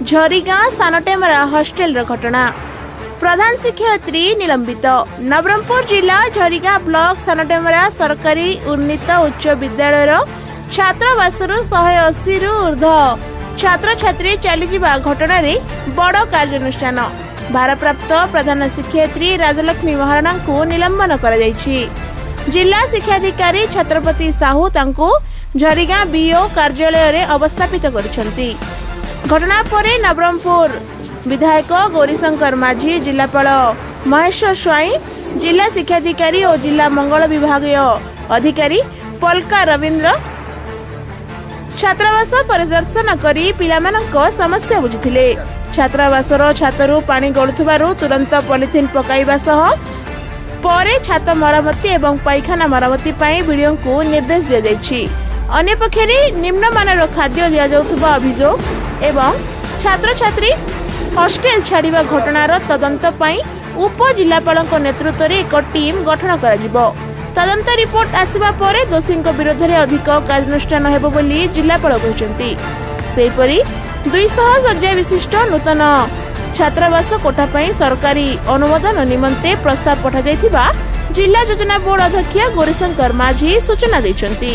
ଝରିଗାଁ ସାନଟେମରା ହଷ୍ଟେଲର ଘଟଣା। ପ୍ରଧାନ ଶିକ୍ଷୟିତ୍ରୀ ନିଲମ୍ବିତ। ନବରଙ୍ଗପୁର ଜିଲ୍ଲା ଝରିଗାଁ ବ୍ଲକ ସାନଟେମରା ସରକାରୀ ଉନ୍ନୀତ ଉଚ୍ଚ ବିଦ୍ୟାଳୟର ଛାତ୍ରାବାସରୁ 180ରୁ ଉର୍ଦ୍ଧ୍ୱ ଛାତ୍ରଛାତ୍ରୀ ଚାଲିଯିବା ଘଟଣାରେ ବଡ଼ କାର୍ଯ୍ୟାନୁଷ୍ଠାନ। ଭାରପ୍ରାପ୍ତ ପ୍ରଧାନ ଶିକ୍ଷୟିତ୍ରୀ ରାଜଲକ୍ଷ୍ମୀ ମହାରଣାଙ୍କୁ ନିଲମ୍ବନ କରାଯାଇଛି। ଜିଲ୍ଲା ଶିକ୍ଷାଧିକାରୀ ଛତ୍ରପତି ସାହୁ ତାଙ୍କୁ ଝରିଗାଁ ବିଇଓ କାର୍ଯ୍ୟାଳୟରେ ଅବସ୍ଥାପିତ କରିଛନ୍ତି। ଘଟଣା ପରେ ନବରଙ୍ଗପୁର ବିଧାୟକ ଗୌରୀଶଙ୍କର ମାଝୀ, ଜିଲ୍ଲାପାଳ ମହେଶ୍ୱର ସ୍ୱାଇଁ, ଜିଲ୍ଲା ଶିକ୍ଷାଧିକାରୀ ଓ ଜିଲ୍ଲା ମଙ୍ଗଳ ବିଭାଗୀୟ ଅଧିକାରୀ ପଲକା ରବୀନ୍ଦ୍ର ଛାତ୍ରାବାସ ପରିଦର୍ଶନ କରି ପିଲାମାନଙ୍କ ସମସ୍ୟା ବୁଝିଥିଲେ। ଛାତ୍ରାବାସର ଛାତରୁ ପାଣି ଗଳୁଥିବାରୁ ତୁରନ୍ତ ପଲିଥିନ୍ ପକାଇବା ସହ ପରେ ଛାତ ମରାମତି ଏବଂ ପାଇଖାନା ମରାମତି ପାଇଁ ବିଡ଼ିଓଙ୍କୁ ନିର୍ଦ୍ଦେଶ ଦିଆଯାଇଛି। ଅନ୍ୟପକ୍ଷରେ ନିମ୍ନମାନର ଖାଦ୍ୟ ଦିଆଯାଉଥିବା ଅଭିଯୋଗ ଏବଂ ଛାତ୍ରଛାତ୍ରୀ ହଷ୍ଟେଲ ଛାଡ଼ିବା ଘଟଣାର ତଦନ୍ତ ପାଇଁ ଉପଜିଲ୍ଲାପାଳଙ୍କ ନେତୃତ୍ୱରେ ଏକ ଟିମ୍ ଗଠନ କରାଯିବ। ତଦନ୍ତ ରିପୋର୍ଟ ଆସିବା ପରେ ଦୋଷୀଙ୍କ ବିରୋଧରେ ଅଧିକ କାର୍ଯ୍ୟାନୁଷ୍ଠାନ ହେବ ବୋଲି ଜିଲ୍ଲାପାଳ କହିଛନ୍ତି। ସେହିପରି 200 ଶଯ୍ୟା ବିଶିଷ୍ଟ ନୂତନ ଛାତ୍ରାବାସ କୋଠା ପାଇଁ ସରକାରୀ ଅନୁମୋଦନ ନିମନ୍ତେ ପ୍ରସ୍ତାବ ପଠାଯାଇଥିବା ଜିଲ୍ଲା ଯୋଜନା ବୋର୍ଡ ଅଧ୍ୟକ୍ଷ ଗୌରୀଶଙ୍କର ମାଝୀ ସୂଚନା ଦେଇଛନ୍ତି।